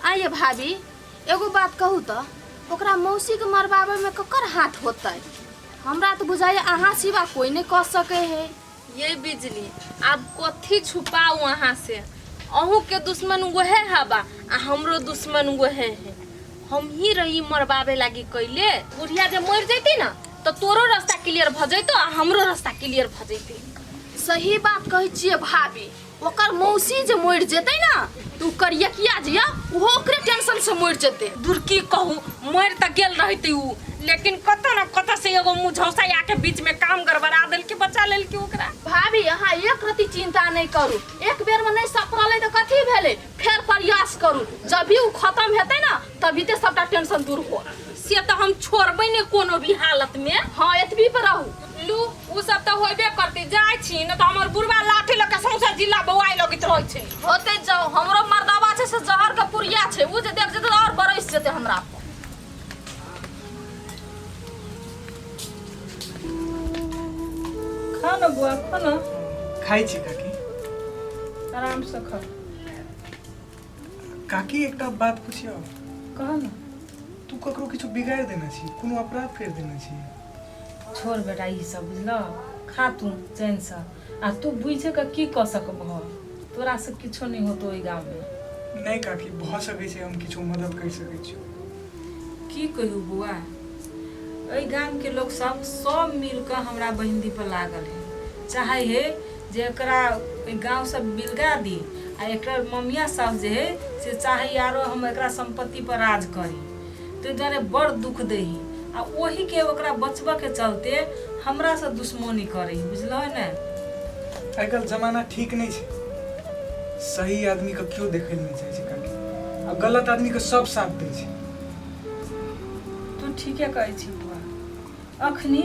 आइए भाभी, एगो बात कहू तऽ ओकरा मौसीके मरबाबैमे ककर हाथ होतै? हमरा तऽ बुझाइए अहाँ सिवा कोइ नहि कऽ सकै है। ये बिजली, आब कथी छुपाऊ अहाँ से? अहूँ के दुश्मन वहे हबा आ हमरो दुश्मन वहे है। हम ही रही मरबाबे लागी कैले। बुढ़िया जे मर जैती ना तो तोरो रास्ता क्लियर भ जैतो आ हमरो रास्ता क्लियर भ जैती। सही बात कहै छियै भाभी, ओकर मौसी जे मरि जेतै ना तऽ ओ करियकिया जे यऽ ओहो ओकरे टेंशन से मरि जेतै। दूर की कहू, मरि तऽ गेल रहतै उ, लेकिन कतऽ न कतऽ से एगो मुँहझौसा आके बीच में काम गड़बड़ा देलकै, बचा लेलकै ओकरा। भाभी, अहाँ एक रति चिंता नहि करू, एक बेर में नहि सपरलै तऽ कथी भेलै, फेर प्रयास करू, जब भी ओ खत्म हेतै ना तभी ते सबटा टेंशन दूर होत। से तऽ हम छोड़बै नहि कोनो भी हालत में। हाँ, एतबी पर रहू। लू, उ सब तऽ होबे करतै, जाइ छी न तऽ हमर बुढ़वा लाठी लऽ के सौंसे जिला बौआइ लगैत रहै छै। होते जाओ, हमरो मर्दावा छै से जहर के पुड़िया छै, उ जे देख जेतै तऽ और बरसि जेतै हमरा पर। खा न बुआ, खा न। खाइ छी काकी। आराम से खा। काकी, एकटा बात पुछियौ? कह न। तू ककरो किछु बिगाड़ि देने छी? कोनो अपराध करि देने छी? छोड़ बेटा ई सब, बुझल? खा तू चैनसँ। आ तू बुझि कऽ की कऽ सकबह? तोरासँ किछो नहि होतो ओहि गाममे। नहि काकी, भऽ सकै छै हम किछु मदद करि सकै छी। की कहू बौआ, एहि गामके लोक सब सब मिल कऽ हमरा बहिनदी पर लागल है। चाहै है जे एकरा एहि गाँवसँ बिलगा दी आ एकर ममिया साउस जे है से चाहै आरो हम एकरा सम्पत्ति पर राज करी, ताहि दुआरे बड़ दुख दै है आ ओहीके ओकरा बचबऽके चलते हमरासँ दुश्मनी करै है, बुझलहो ने? आइ काल्हि जमाना ठीक नहि छै, सही आदमीके केओ देखै लए नहि चाहै छै काकी, आ गलत आदमीके सब साथ दै छै। तू ठीके कहै छी बौआ, अखनी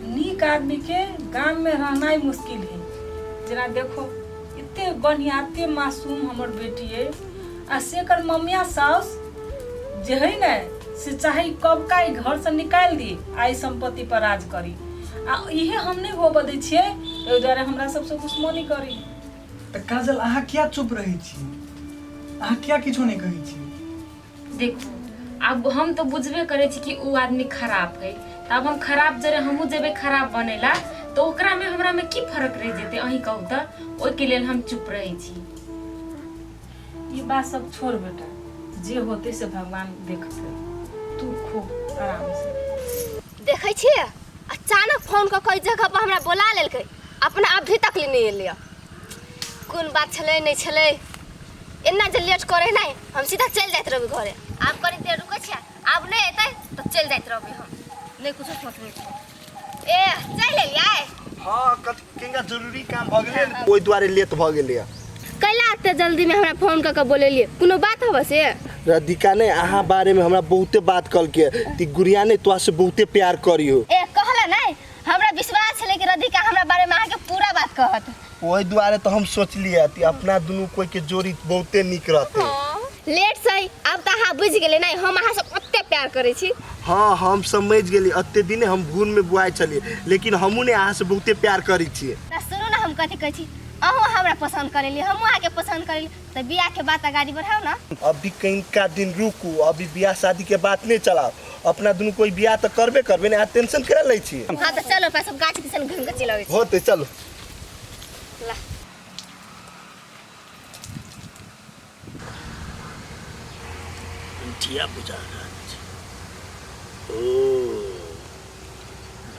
नीक आदमीके गाममे रहनाइ मुश्किल है। जेना देखो, एते बढ़िआँ एते मासूम हमर बेटी अइ आ से एकर ममिया साउस जे है ने से चाहे कबका ई घरसँ निकालि दी आ ई सम्पत्ति पर राज करी, आ इहे हम नहि होबऽ दै छियै, ओहि दुआरे हमरा सबसँ दुश्मनी करी। तऽ काजल, अहाँ किया चुप रहै छी? अहाँ किया किछो नहि कहै छी? देखू, आब हम तऽ बुझबे करै छी कि ओ आदमी खराब है, तऽ आब हम खराब जरे हमहूँ जेबै खराब बनेला तऽ ओकरामे हमरामे की फर्क रहि जेतै, अहीं कहू तऽ? ओहिके लेल हम चुप रहै छी। ई बात सब छोड़ बेटा, जे होतै से भगवान देखतै, तू खो आराम से। देखै छियै, अचानक फोन कऽ कऽ जगह पर हमरा बोला लेलकै, अपना अभी तक ले नहि एलै। कोन बात छलै नहि छलै, एना जे लेट करे नहि, हम सीधा चलि जाइत रहबै घरे। आब कनी देर रुकै छियै, आब नहि एतै तऽ चलि जाइत रहबै, हम नहि कुछो सोचबै छियै। ए, चलि एलियै? हाँ, कथी केंगा जरूरी काम भऽ गेलै ने, ओहि दुआरे लेट भऽ गेलै। कैला एते जल्दी में हमरा फोन कऽ के बोलेलियै? कोनो बात हबे से? राधिका ने अहाँ बारे में हमरा बहुते बात कहलकै ती गुड़िया ने तोरा से बहुते प्यार करी हो। ए, कहला नहीं, हमरा विश्वास छलै कि राधिका हमरा बारे में अहाँके पूरा बात कहत। ओहि दुआरे तऽ हम सोचलियै कि अपना दुनू कोई के जोड़ी बहुते नीक रहतै। लेट सही, आब तऽ अहाँ बुझि गेलियै नहि हम अहाँ से कते प्यार करै छी। हाँ, हम समझ गेली। एते दिन हम भूल में बुआइ छलियै, लेकिन हमहूँ ने अहाँ से बहुते प्यार करै छियै। तऽ सुनू ने, हम कथी कहै छी, अहूँ हमरा पसन्द करेली, हमहूँ अहाँके पसन्द करेली, तऽ बियाह के बात अगाड़ी बढ़ाउ ने। अभी कनिका दिन रुकू, अभी बियाह शादी के बात नहीं चलाओ। अपना दुनू कोई बियाह तऽ करबे करबे ने, अहाँ टेंशन केना लै छियै? हाँ तऽ चलो, अपना सब गाछ दिसन घूमि के चलि अबै छी। होतै, चलू। ला। अंठिया बुझा रहल छै। ओ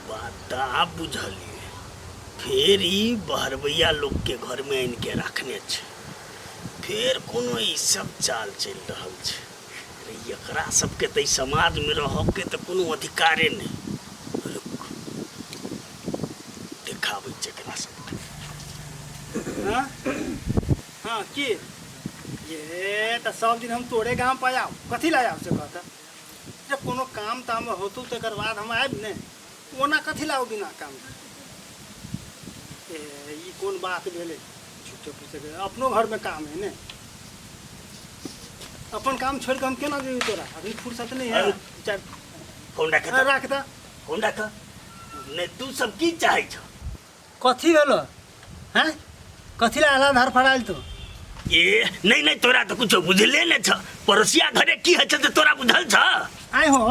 बात तऽ आब बुझलियै, फेर ई बहरबैया लोकके घरमे आनिके राखने छै, फेर कोनो ई सब चाल चलि रहल छै। अरे, एकरा सबके तऽ ई समाजमे रहऽके तऽ कोनो अधिकारे नहि। रुक, देखाबै छै एकरा सबके। हाँ हाँ, की ये तऽ सब दिन हम तोरे गाम पर आउ, कथी लए आउ से कहता? जब कोनो काम ताम होतौ तकर बाद हम आबि ने, ओना कथी लाउ बिना काम के? ए, ई कोन बात भेलै झूठे फूसे के? अपनो घरमे काम है ने, अपन काम छोड़ि कऽ हम केना जेबै तोरा? अभी फुर्सत नहि है। चारि फोन राख। हाँ, राख दऽ। फोन राख। नहि, तू सब की चाहै छौ? कथी भेलो? हैं, कथी ला आला धर फड़ायल तू? ए नहीं नहीं, तोरा तो कुछ बुझले नहीं छ। पड़ोसिया घरे की होइ छै से तोरा बुझल छ? आइ हो,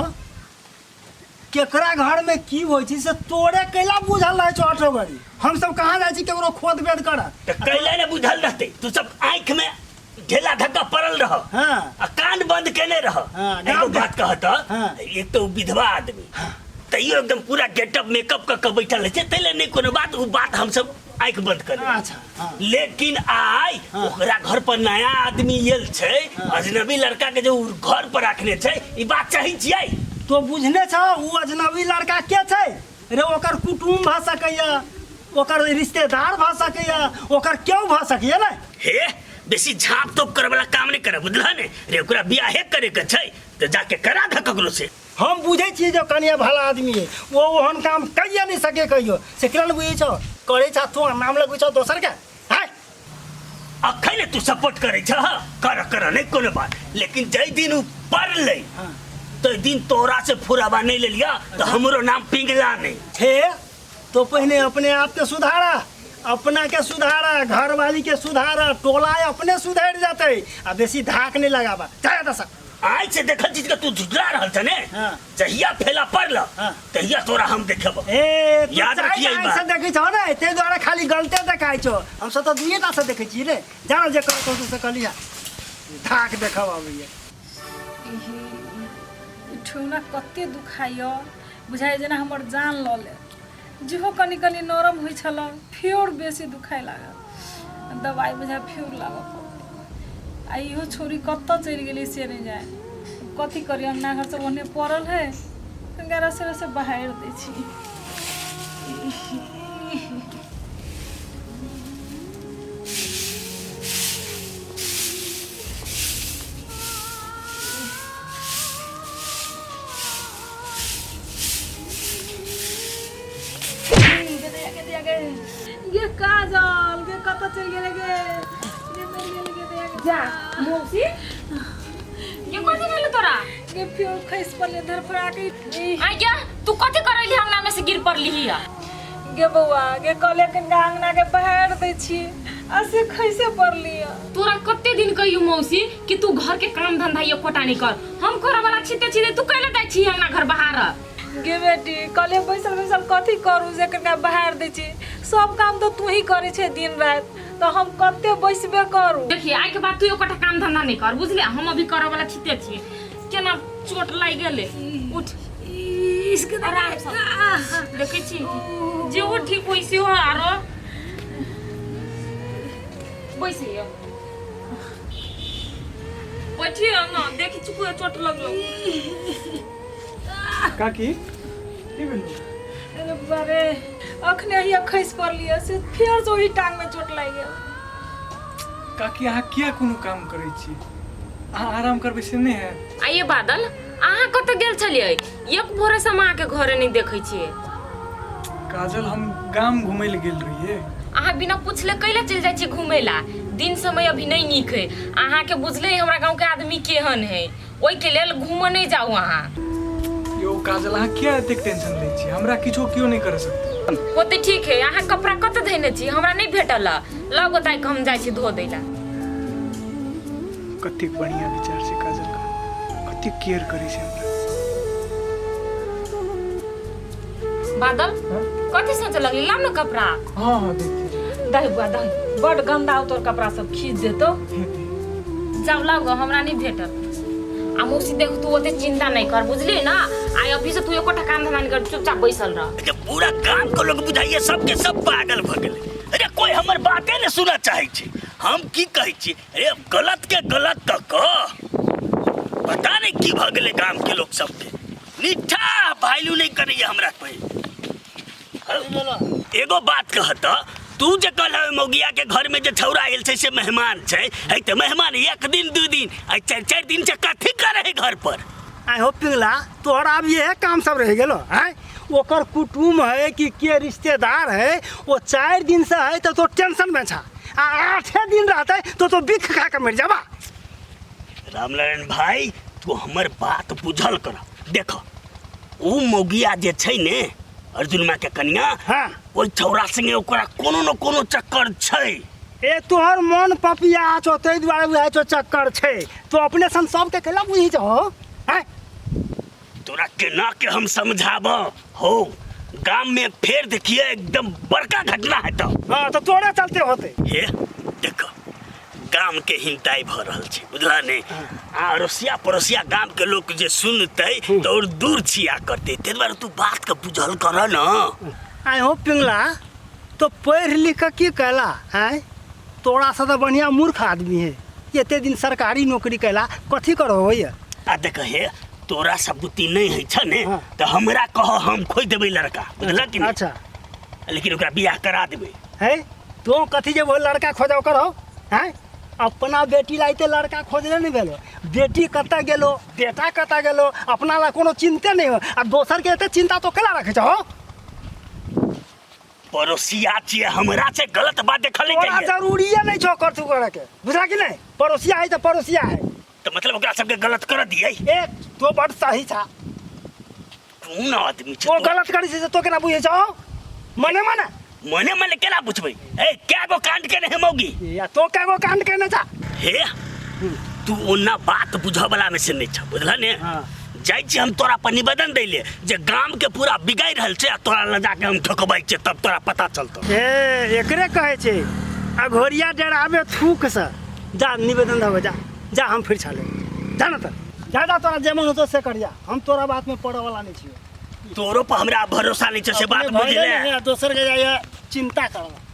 केकरा घर में की होइ छै से तोरे कैला बुझल रहै छौ आठो घड़ी? हम सब कहाँ जाइ छी केकरो खोद बेद करऽ? तऽ कैला ने बुझल रहतै? तू सब आँखि में ढेला धक्का पड़ल रह। हाँ। आ कान बंद केने रह। हाँ, एगो गाम बात कहत। हाँ। एक तो उ विधवा आदमी, तैयो एकदम पूरा गेटअप मेकअप क के बैठल रहै छै, तै ले नहीं कोनो बात, उ बात हम सब आँखि बंद कर। अच्छा, हाँ। लेकिन आइ ओकरा घर पर नया आदमी आयल छै, अजनबी लड़का के जो उ घर पर रखने छै, ई बात चाही छियै? तो बुझने छ उ अजनबी लड़का के छै रे? ओकर कुटुम्ब भऽ सकैया, ओकर रिश्तेदार भऽ सकैया, ओकर क्यों भऽ सकैया ने। हे, बेसी झाँप तोप करे वाला काम नहीं करे, बुझला ने रे? ओकरा बियाहे करे के छै तऽ जाके करा दे ककरो से। हम बुझै छियै जे कनिया भला आदमी है, ओ ओहन काम कहिए नहीं सके कहियो। से केना बुझै छौ? करै छ तू, नाम लगबै छौ दोसर के हैं? अखन तू सपोर्ट करै छ, कर कर, नहीं कोनो बात, लेकिन जै दिन उ पड़लै तै दिन तोरा से फुराबा नहीं लेलिया तो हमरो नाम पिंगला नहीं। हे, तो पहिने अपने आप के सुधारा, अपना के सुधारा, घरवाली के सुधारा, टोला अपने सुधर जाते। आ बेसी धाक नहीं लगाबा, जा दसा। आइ से देखल चीज के तू झुठला रहल छ ने। हाँ। जहिया फेला पड़ल हाँ। तहिया तोरा हम देखब। ए, तू याद चारि रखियै ई आँखि बात। से देखै छौ ने, ताहि दुआरे खाली गलते देखाइ छौ। हम सब तऽ दुइए टा से देखै छी रे। जाना जे कर से कहलिया धाक देखब अबैया। ई ठेहुना कते दुखाइए, बुझाइए जेना हमर जान लऽ ले। जेहो कनि कनि नरम होइ छल, फेर बेसी दुखाय लागल। दबाइ बुझाइ फेर लागऽ पड़तै। आ इहो छौरी कतऽ चलि गेलै से नहि जाय। कथी करी? अङ्गना घर सब ओहने पड़ल है, कनिका रसे रसे बहारि दै छी। गे काजल गे, कतऽ चलि गेलै गे? गे मरि गेलै गे दया गे। जा मौसी, ये कथी भेल तोरा? गे, फेर खसि पड़लै धरफड़ा के। आ गे, तू कथी करैली अंगना में से गिर पड़ली हिया? गे बौआ गे, कहलियै कनिका अङ्गना के बहारि दै छी, आ से खैसे पड़ली। तोरा कते दिन कहियो मौसी कि तू घर के काम धंधा एकोटा नहीं कर, हम करे वाला छिते छिते, तू कैले जाइ छी अंगना घर बाहर? गे बेटी, कहलियै बैसल बैसल कथी करू, जे कनिका बहारि दै छी। सब काम तऽ तू ही करै छै दिन राति, तऽ हम कते बैसबे करू? देखिए, आइ के बाद तू एकोटा काम धंधा नहीं कर, बुझले? हम अभी करे वाला छिते छिए। केना चोट लागि गेलै। उठ आराम से। देखै छी जेहो ठीक होइ सेहो आरो बैसियो, बैठियो न, देखी चुकू चोट लगलो। काकी, की भेल? अरे बारे, अखने ही खसि पड़लियै से फेर से ओही टांग में चोट लागि गेल। काकी, अहाँ किया कोनो काम करै छी? अहाँ आराम करबै से नहि हैत? आइए बादल, अहाँ कतऽ गेल छलियै? एक भोरे से हम अहाँके घरे नहि देखै छियै। काजल, हम गाम घुमै लए गेल रहियै। अहाँ बिना पूछले कैले चलि जाइ छियै घुमै ला? दिन समय अभी नहि नीक है, अहाँके बुझले है हमरा गाँवके आदमी केहन है, ओहिके लेल घूमऽ नहि जाउ अहाँ। यौ काजल, अहाँ किया एतेक टेंशन लै छी? हमरा किछो केओ नहि कर सकतै। होते ठीक है। अहाँ कपड़ा कतऽ धैने छी? हमरा नहि भेटल है। लग ओताइ हम जाइ छी धो दै ला। कतेक बढ़िया विचार छै काजल का, कतेक केयर करै छै हमरा। बादल, कथी सोचऽ लगली? लाउ ने कपड़ा। हाँ हाँ, देखिए। दही बुआ, दही, बड गंदा हो तोर कपड़ा सब, खींच देतो। हेतै। जाउ लाउ गऽ, हमरा नहि भेटल। आ मौसी, देख, तू ओते चिंता नहीं कर, बुझली ना? आइ अभी से तू एकोटा काम धंधा नहीं कर, चुपचाप बैसल रह। अच्छा, पूरा गाम के लोग बुझाइए सबके सब पागल भऽ गेलै। अरे, कोई हमर बाते ने सुनऽ चाहै छै। हम की कहै छी? अरे, गलत के गलत तऽ कह। पता नहि की भऽ गेलै गाम के लोग सबके, निठा वैल्यू नहि करैया हमरा कोई। एगो बात कहत, तू जे कहल मौगिया के घर में जे छौरा आयल छै से मेहमान छै है, तऽ मेहमान एक दिन दू दिन, आ चारि चारि दिन से कथी करे है घर पर? आइ हो पिंगला, तोहर आब इहे काम सब रहि गेलो आँय? ओकर कुटुम्ब है कि के रिश्तेदार है, वो 4 दिन से है तो टेंशन में छा, आ 8 दिन रहते तो बिख खा के मर जाबा। रामनारायण भाई, तू हमर बात बुझल कर। देख, उ मौगिया जे छै ने, अर्जुन माँ के कनिया, हाँ। ओहि छौरा संगे ओकरा कोनो न कोनो चक्कर छै। ए तोहर मन पपिया छौ, ताहि दुआरे बुझाइ छौ चक्कर छै। तो अपने सन सबके कैला बुझै छौ हो? हैं? तोरा केना के हम समझाब हो, गाम में फेर देखिए एकदम बड़का घटना है तो। हाँ तो तोरे चलते होते। हे देख, गाम के हिंताई भ रहल छै, बुझला ने? आ अड़ोसिया पड़ोसिया गाम के लोग जे सुनते तो और दूर छिया करते, ताहि दुआरे तू बात के बुझल कर न। आइ हो पिंगला, तो पढ़ लिख के की कैला हैं? तोरा से तो बढ़िया मूर्ख आदमी है, एते दिन सरकारी नौकरी कैला, कथी करो होइए? आ देख हे, तोरा सब बुद्धि नहीं है छ ने। हाँ। तो हमरा कह, हम खोज देबै लड़का, बुझला कि नहीं? अच्छा। लेकिन ओकरा बियाह करा देबै। है तो कथी जे वो लड़का खोजाओ करो हैं? अपना बेटी लाइते लड़का खोजले नहीं भेलो, बेटी कतऽ गेलो, बेटा कतऽ गेलो, अपना ला कोनो चिंते नहीं हो, आ दोसर के एते चिंता तो केला रखे छहो? पड़ोसिया छियै, हमरा से गलत बात देखल नहीं तोरा जाइए। जरूरिये नहीं छो कर तू करे के, बुझला कि नहीं? पड़ोसिया है तो पड़ोसिया है। तो मतलब ओकरा सबके गलत कर दियै? ए तो बड सही छा। कोन आदमी छै ओ तोरा? गलत करी छै से तो केना बुझै छौ? मने मने मने मने केना बुझबै? ए क्या गो कांड केने हे मौगी? या तो क्या गो कांड केने छा? हे तू ओना बात बुझऽ वाला में से नहीं छ, बुझला ने? हाँ। जाइ छी हम तोरा पर निवेदन दै ले जे गाम के पूरा बिगाड़ि रहल छै, आ तोरा लऽ जाके हम ठोकबै छियै, तब तोरा पता चलतौ। ए एकरे कहै छै अघोरिया डराबे थूक से। जा निवेदन देबै, जा जा, हम फिर छाले जा न त जा जा, तोरा जे मन होतो से करिया, हम तोरा बात में पड़े वाला नहीं छियो। तोरो पर हमरा भरोसा नहीं छै से बात अपने बुझले? भइले नहीं, आ दोसर के जाइए चिंता करबा।